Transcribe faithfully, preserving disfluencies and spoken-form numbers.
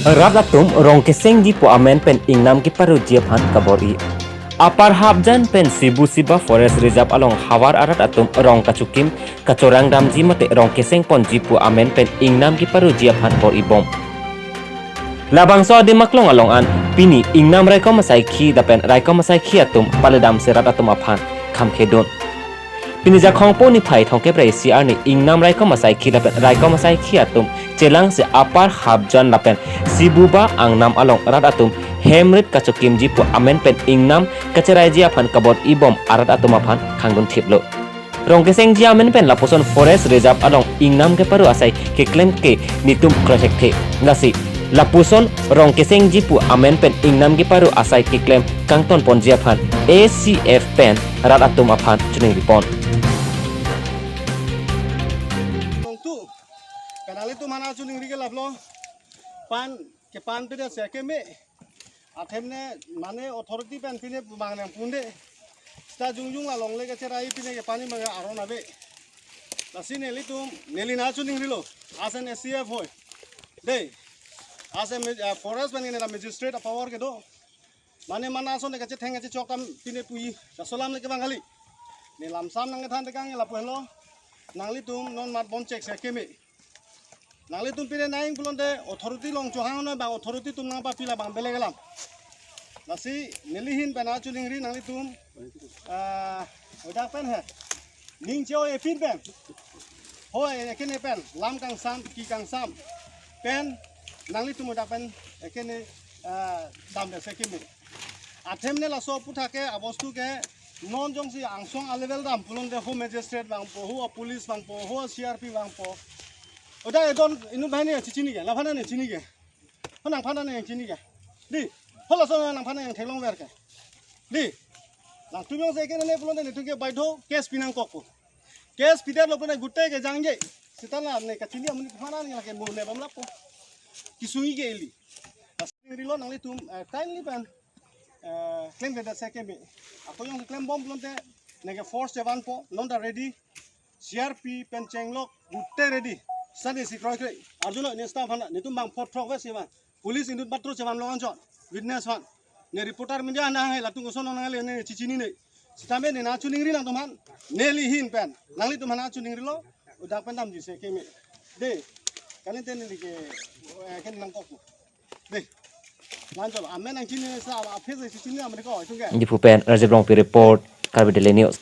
Rat atum rong kesengji pu amen pen ingnam keparuji aphan kabor-i. Upper Hapjan pen Sibu Siba Forest Reserve along havar arat atum rong kachokim kachorang damji mate rong keseng ponji pu amen pen ingnam keparuji aphan bor-i bom. Labangso adim aklong along an pini ingnam raikom asaikhi lapen raikom asaikhi atum paledamsi rat atum aphan kham khedun. Pini Jakhong po niphai thomkep ra isi arni ingnam raikom asaikhi lapen raikom asaikhi atum chelangsi Upper Hapjan lapen Sibuba angnam along rat atum hem rit kachokimji pu amen pen ingnam kacheraiji aphan kabor-i bom arat atum aphan khangdun thiplo. Rong kesengji amen pen lapuson Forest Reserve along ingnam keparu asai keklem ke netum kroi thekthe. Lasi lapuson rong kesengji pu amen pen ingnam keparu asai keklem kangton ponji aphan A C F pen rat atum aphan choningri pon. Nongtu, kanalitum aphan choningri ke laplo, pan kepan pide se keme. Athemne mane authority pen pine bang nang punde. Sita jongjong la longle kacherai pine kepan abang aron ave. Lasi nelitum, neli nangchoningrilo. As an A C F hoi. Dei. As a ma-, uh, forest pen neli magistrate a-power kedo. Mane mana ason kachetheng kachechok tam pine puji. Laso alam le kevang kali. Ne lamsam nangkethan tekang lapu henlo. Nanglitum non mat bom chek se keme. Nanglitum pine nang pulote authority along chohang non bang authority atum nangpapi labang beleg alam. Lasi neli ahin pen nangchoningri nanglitum, ah, odak pen he. Ning cheo epin pen. Hoi, ekene pen, lam kangsam, ki kangsam. Pen, nanglitum odak pen, ekene, ah, damde se keme. Athemne laso aputhak ke, abostu ke, non jongsi angsong a-level dam pulote ho magistrate vangpo, ho police vangpo, ho C R P vangpo. Oda edon inut banghini chechini ke, laphan nangchini ke. Ho nangphan nangchini ke. Dei, ho laso nangphan nangtheklongver ke. Dei, nangtum jongsi ekene pulote netum ke baidho case pi nangkokpo. Case pidetlo pulote gute kejangje. Sita la ne kachini amonit aphan nangke mo ne bom lapo. Kesung-i ke ili. Rilo nanglitum, eh, timely pen, eh, klemkledet se keme. Ako jongsi klem bom pulote, neke force chevanpo, non ta ready. C R P pen chenglok, gute ready. Sani si kroikre. Arjuno ne staff aphan, netum bang phot throk ves chevan. Police inut matro chevan longan chot. Witness aphan. Ne reporter media nang hai latum koson nang le ne chechini ne. Sitame ne nangchoningri nangtum aphan. Neli ahin pen. Nanglitum aphan nangchoningrilo. Odak pen damji se keme. Dei. Kanite neli ke, eh, ken nangkokpo. Dei. Lanchot. Amen nangchini sa, aphi se chini amen ko, itum ke. Diphu pen Rajib Rongpi report, Karbi Daily News.